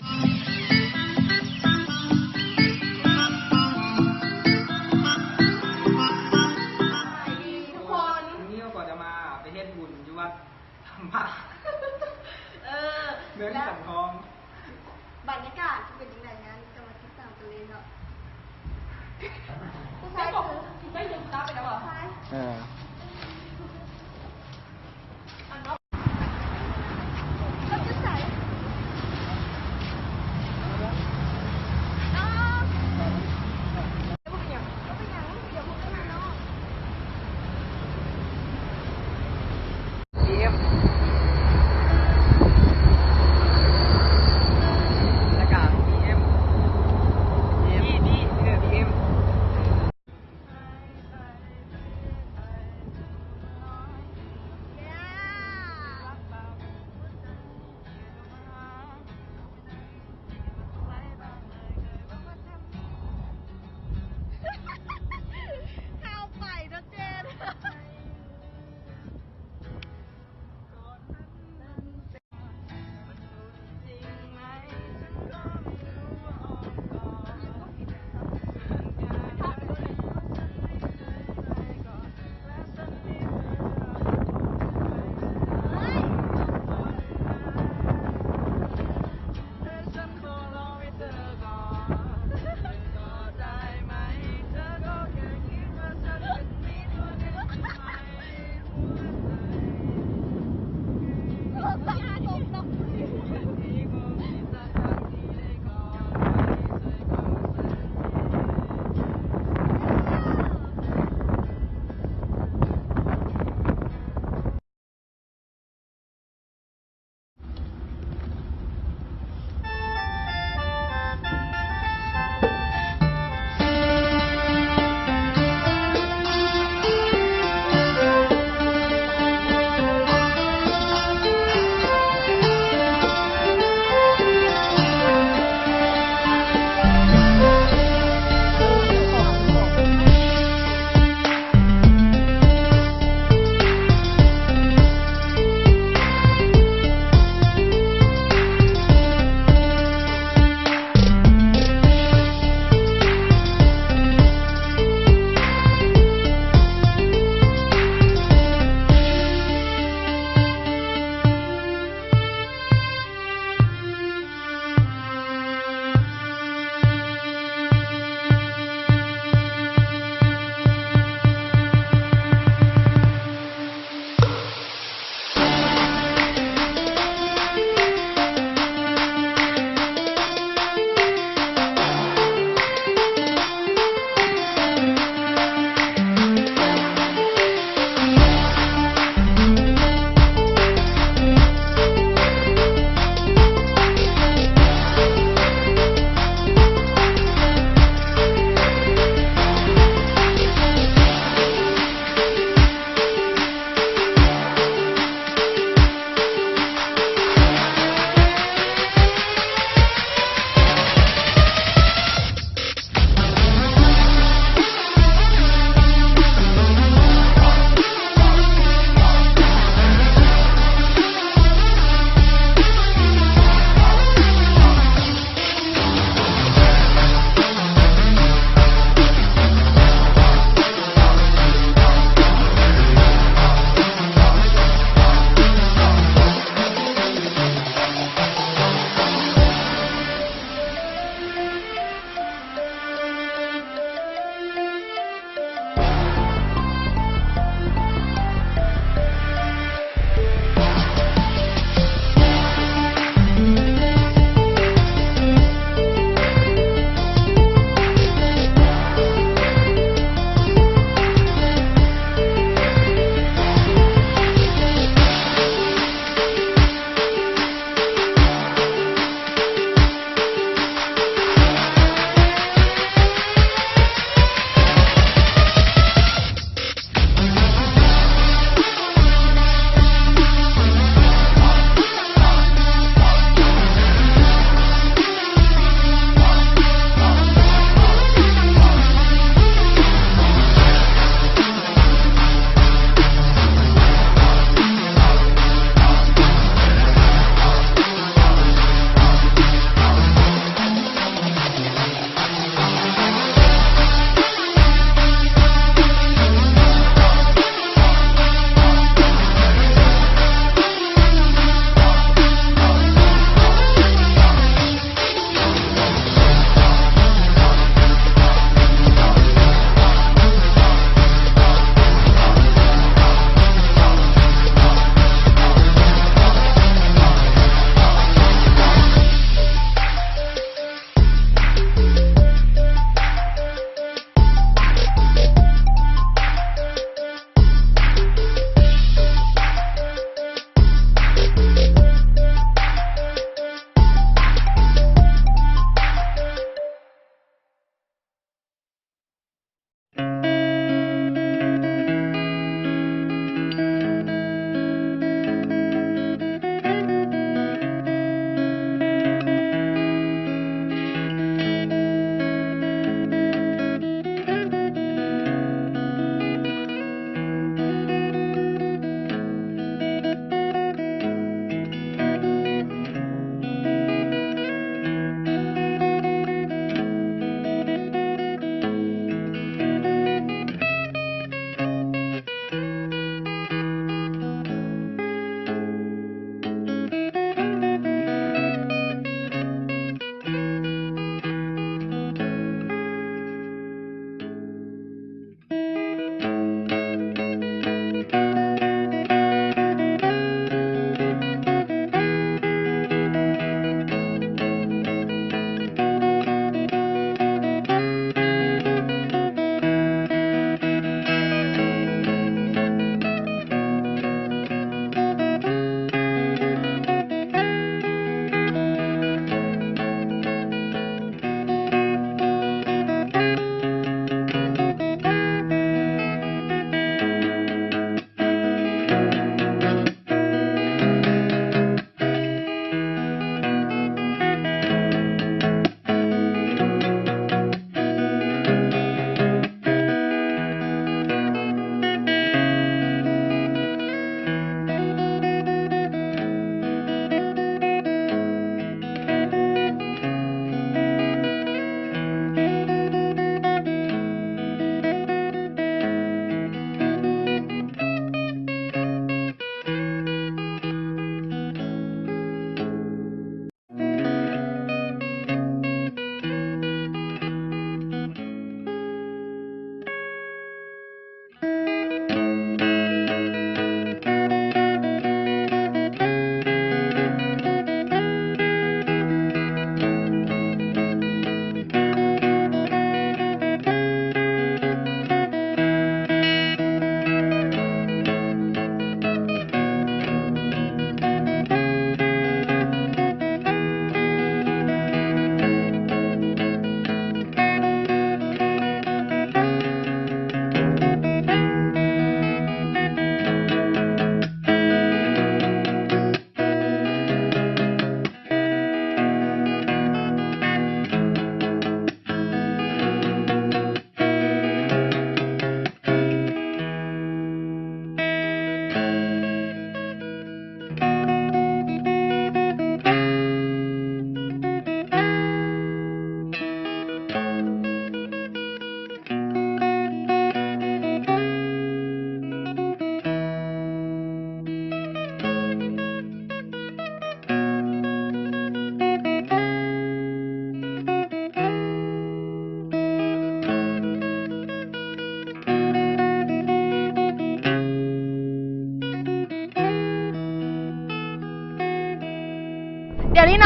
ทุกคน วันนี้เราก็จะมาไปเฮ็ดบุญอยู่วัดธรรมะ เออ เมืองสังทอง บรรยากาศสิเป็นจั่งใดนั้น ก็มาติดตามกันเลยเนาะ ผู้ชายคือ ผู้ชาย เออ เ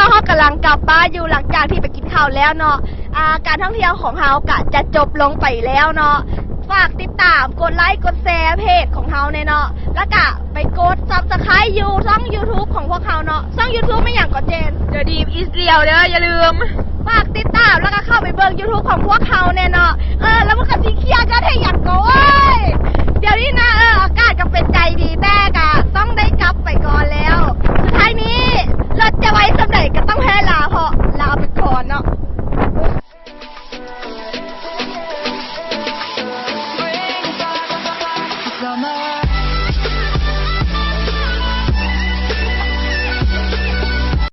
ເຮົາກຳລັງກັບບ້ານຢູ່ ຫຼັງຈາກທີ່ໄປກິນເຂົ້າແລ້ວເນາະ. ອ່າ ການທ່ອງທ່ຽວຂອງເຮົາກະຈະຈົບລົງໄປແລ້ວເນາະ. ຝາກຕິດຕາມ ກົດໄລ ກົດແຊເພຈຂອງເຮົາແດ່ເນາະ ແລ້ວກະໄປກົດ Subscribe ຢູ່ຊ່ອງ YouTube ຂອງພວກເຮົາເນາະ. ຊ່ອງ YouTube ແມ່ນຫຍັງເກາະເຈນ? The Dream is Real ເດີ ຢ່າລືມ ຝາກຕິດຕາມ ແລ້ວກະເຂົ້າໄປເບິ່ງ YouTube ຂອງພວກເຮົາແດ່ເນາະ. ເອີ ແລ້ວມັນກະຊິເຄຍກັນເຮັດຫຍັງເກາະເອີຍ ດຽວນີ້ນະ. ເອີ ອາກາດກະເປັນໃຈດີ ແຕ່ກະ